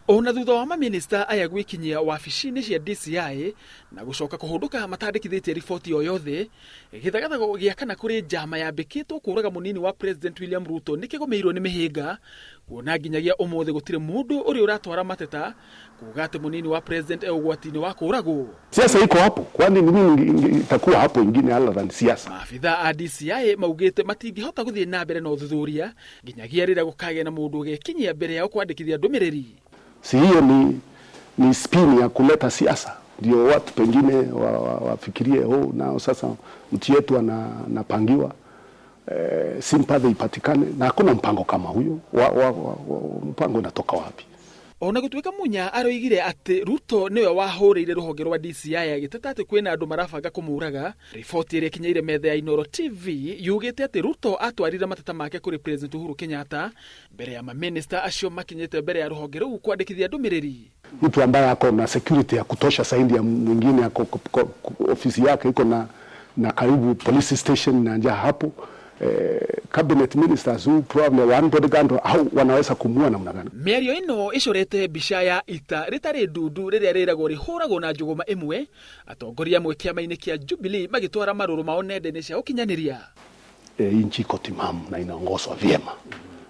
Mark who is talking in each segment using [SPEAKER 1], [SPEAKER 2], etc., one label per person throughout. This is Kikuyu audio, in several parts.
[SPEAKER 1] Ona thutha wa mamĩnĩsta aya gwĩkinyia wabici-inĩ cia DCI na gũcoka kũhũndũka matandĩkithĩtie riboti o yothe, gĩthagathago gĩa kana kũrĩ njama yambĩkĩtwo kũraga mũnini wa President William Ruto nĩ kĩgũmĩirwo nĩ mĩhĩnga, kuona nginyagia ũmũthĩ gũtirĩ mũndũ ũrĩ ũratwara mateta kuga atĩ mũnini wa President e ũgwati-inĩ wa kũragwo.
[SPEAKER 2] Siasa iko hapo, kwani ni nini itakuwa hapo ingine other than siasa?
[SPEAKER 1] Maabitha a DCI maugĩte matingĩhota gũthiĩ na mbere na ũthuthuria nginyagia rĩrĩa gũkagĩa na mũndũ ũgekinyia mbere yao kwandĩkithia ndũmĩrĩri.
[SPEAKER 2] Si hiyo ni spin ya kuleta siasa, ndio watu pengine wafikirie wa oh, nao sasa mtu yetu anapangiwa sympathy ipatikane, na hakuna mpango kama huyo. Mpango unatoka wapi?
[SPEAKER 1] Ona gũtuĩka Munya aroigire atĩ Ruto nĩwe wahũrĩire rũhonge rwa DCI agĩteta atĩ kwĩna andũ marabanga kũmũraga, riboti ĩrĩa ĩkinyeire metha ya Inooro TV yugĩte atĩ Ruto atwarire mateta make kũrĩ President Uhuru Kenyatta mbere ya mamĩnĩsta acio makinyĩte mbere ya rũhonge rũu kwandĩkithia ndũmĩrĩri.
[SPEAKER 2] Mtu ambaye ako na security ya kutosha zaidi ya mwingine, ako ofisi yake iko na karibu police station na njaa hapo, cabinet ministers who probably one bodyguard au wanaweza kumua namna gani?
[SPEAKER 1] Mĩario ĩno ĩcorete mbica ya ita rĩtarĩ ndundu rĩrĩa rĩragwo rĩhũragwo na njũgũma ĩmwe, atongoria amwe kĩama-inĩ kĩa Jubilee magĩtwara marũrũ mao nenda-inĩ cia ũkinyanĩria.
[SPEAKER 2] Nchi iko timamu na inaongozwa vyema,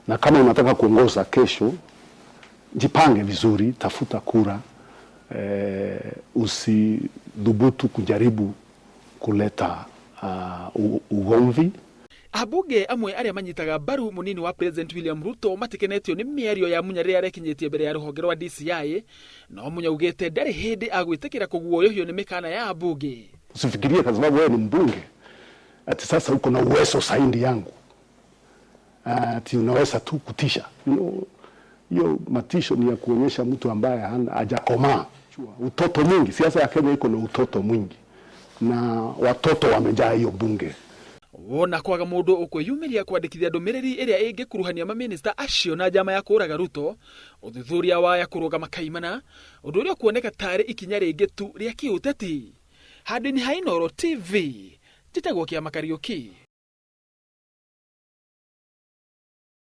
[SPEAKER 2] na kama unataka kuongoza kesho, jipange vizuri, tafuta kura, usidhubutu kujaribu kuleta ugomvi.
[SPEAKER 1] Ambunge amwe arĩa manyitaga mbaru mũnini wa President William Ruto matikenetio nĩ mĩario ya Munya rĩrĩa arekinyĩtie mbere ya rũhonge rwa DCI, no Munya augĩte ndarĩ hĩndĩ agwĩtĩkĩra kũguoyohio nĩ mĩkana ya ambunge.
[SPEAKER 2] Usifikirie kwa sababu wewe ni mbunge ati sasa uko na uwezo zaidi yangu, ati unaweza tu kutisha. Hiyo matisho ni ya kuonyesha mtu ambaye hajakomaa. Utoto mwingi, siasa ya Kenya iko na utoto mwingi na watoto wamejaa hiyo bunge.
[SPEAKER 1] Wona kwaga mũndũ ũkwĩyumĩria kwandĩkithia ndũmĩrĩri ĩrĩa ĩngĩkuruhania mamĩnĩsta acio na njama ya kũraga Ruto, ũthuthuria waya kũrũgama kaimana, ũndũ ũrĩa ũkuoneka tarĩ ikinya rĩngĩ tu rĩa kĩũteti. Handũ-inĩ ha Inooro TV, njĩtagwo Kĩama Kariũki.